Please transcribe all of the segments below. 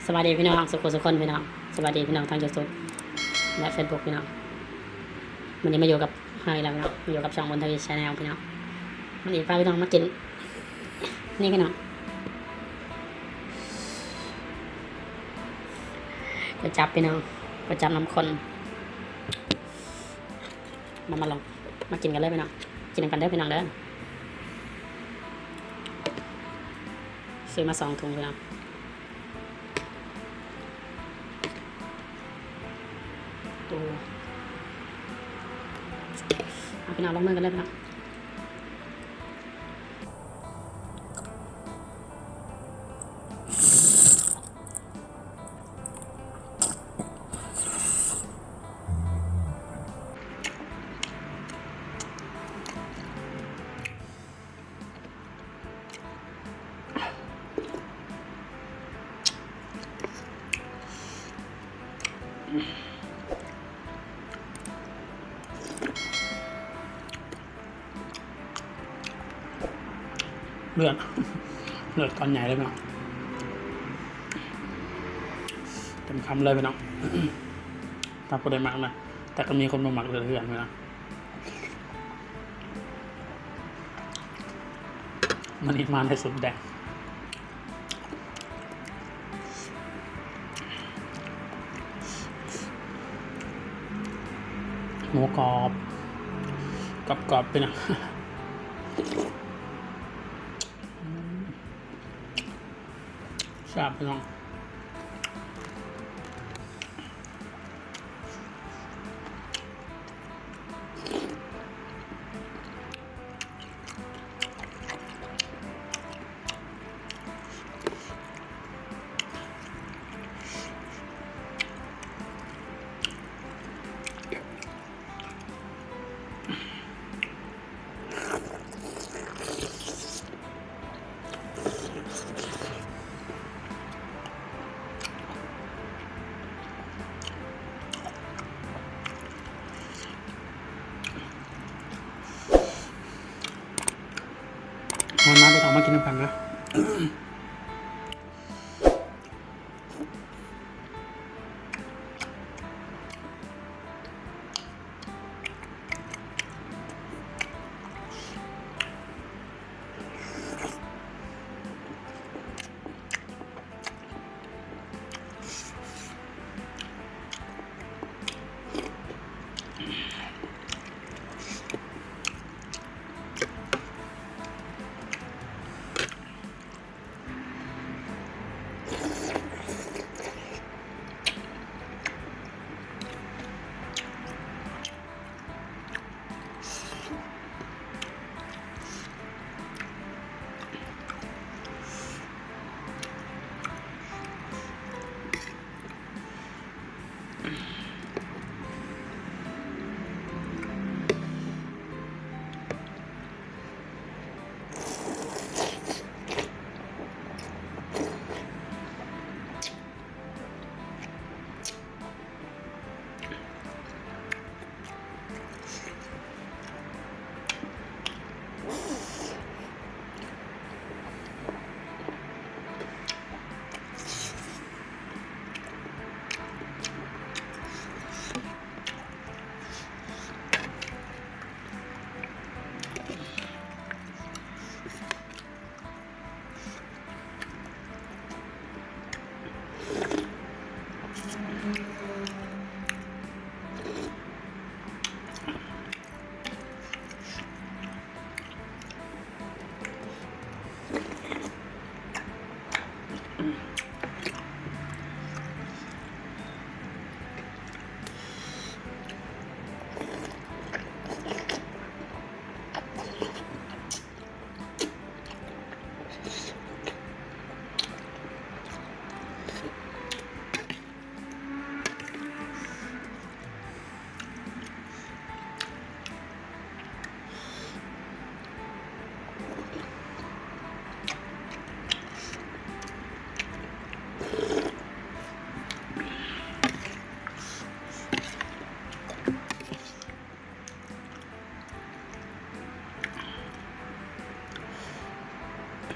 ສະບາຍດີພີ່ນ້ອງ ສຸກຄູ່ສຸກຄົນພີ່ນ້ອງ. ສະບາຍດີພີ່ນ້ອງທາງຢູທູບ ແລະ ເຟສບຸກພີ່ນ້ອງ. ມື້ນີ້ມາຢູ່ກັບເຮົາອີກແລ້ວພີ່ນ້ອງ ມາຢູ່ກັບຊ່ອງບຸນທະວີແຊນແນວພີ່ນ້ອງ. ມື້ນີ້ພາພີ່ນ້ອງມາກິນນີ້ພີ່ນ້ອງ ກວຍຈັບພີ່ນ້ອງ ກວຍຈັບນ້ຳຂ້ນ. ມາ ມາລອງ ມາກິນກັນເລີຍພີ່ນ້ອງ ກິນນຳກັນເດີພີ່ນ້ອງເດີ. ຊື້ມາສອງຖົງພີ່ນ້ອງ. ໂອ້ ເອົາພີ່ນ້ອງ ລົງມືກັນເລີຍພີ່ນ້ອງ. ເລືອດ ເລືອດກ້ອນໃຫຍ່ເລີຍພີ່ນ້ອງ ເຕັມຄຳເລີຍພີ່ນ້ອງ. ຖ້າຜູ້ໃດມັກນະ ແຕ່ກໍມີຄົນບໍ່ມັກເລືອດເຖື່ອນພີ່ນ້ອງ. ມື້ນີ້ມາໃນຊຸດແດງ ໝູກອບ ກອບໆ ພີ່ນ້ອງ ແຊບພີ່ນ້ອງ. ມາ ມາ ໄປເຂົ້າມາກິນນຳກັນນະ.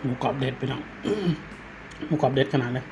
ໝູກອບເດັດພີ່ນ້ອງ ໝູກອບເດັດຂະໜາດເລີຍ.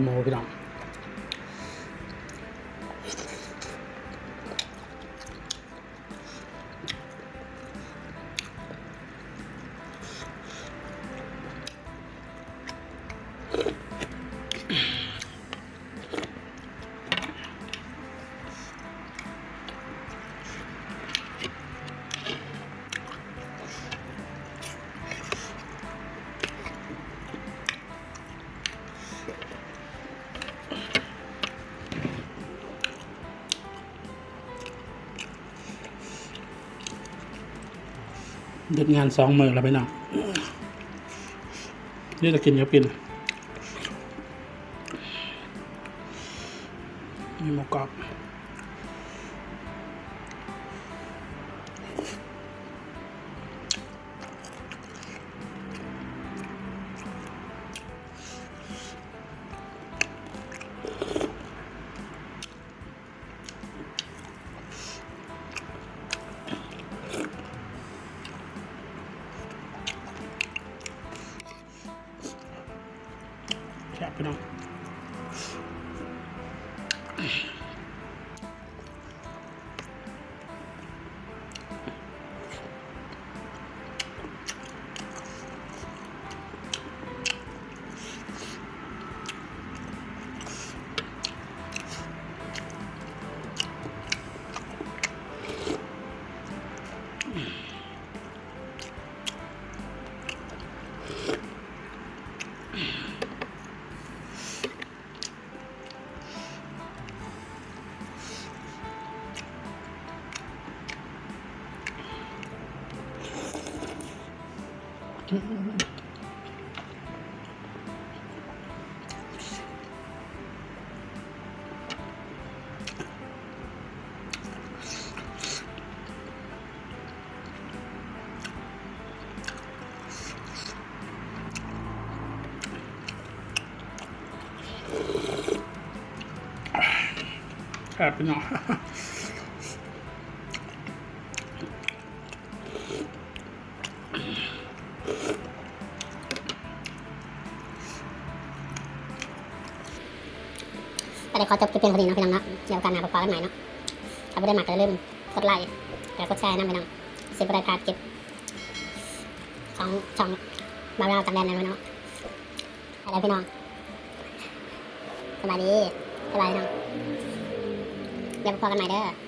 ໝູພີ່ນ້ອງ. ຢຸດງານສອງມື້ແລ້ວພີ່ນ້ອງ ມີແຕ່ກິນກັບກິນ ມີໝູກອບ. ແຊບພີ່ນ້ອງ. ແຊບພີ່ນ້ອງ. ກໍໄດ້ຂໍຈົບຄລິບພຽງເທົ່ານີ້ເນາະພີ່ນ້ອງເນາະ ດຽວໂອກາດໜ້າພໍກັນໃໝ່ເນາະ. ຖ້າບໍ່ໄດ້ມັກກໍຢ່າລືມກົດໄລ ແລະ ກົດແຊນຳພີ່ນ້ອງ ຊິບໍ່ໄດ້ພາດຄລິບຂອງຊ່ອງບ່າວລາວຕ່າງແດນແລ້ວເນາະ. ໄປແລ້ວພີ່ນ້ອງ ສະບາຍດີ ສະບາຍດີເນາະ ດຽວພໍກັນໃໝ່ເດີ.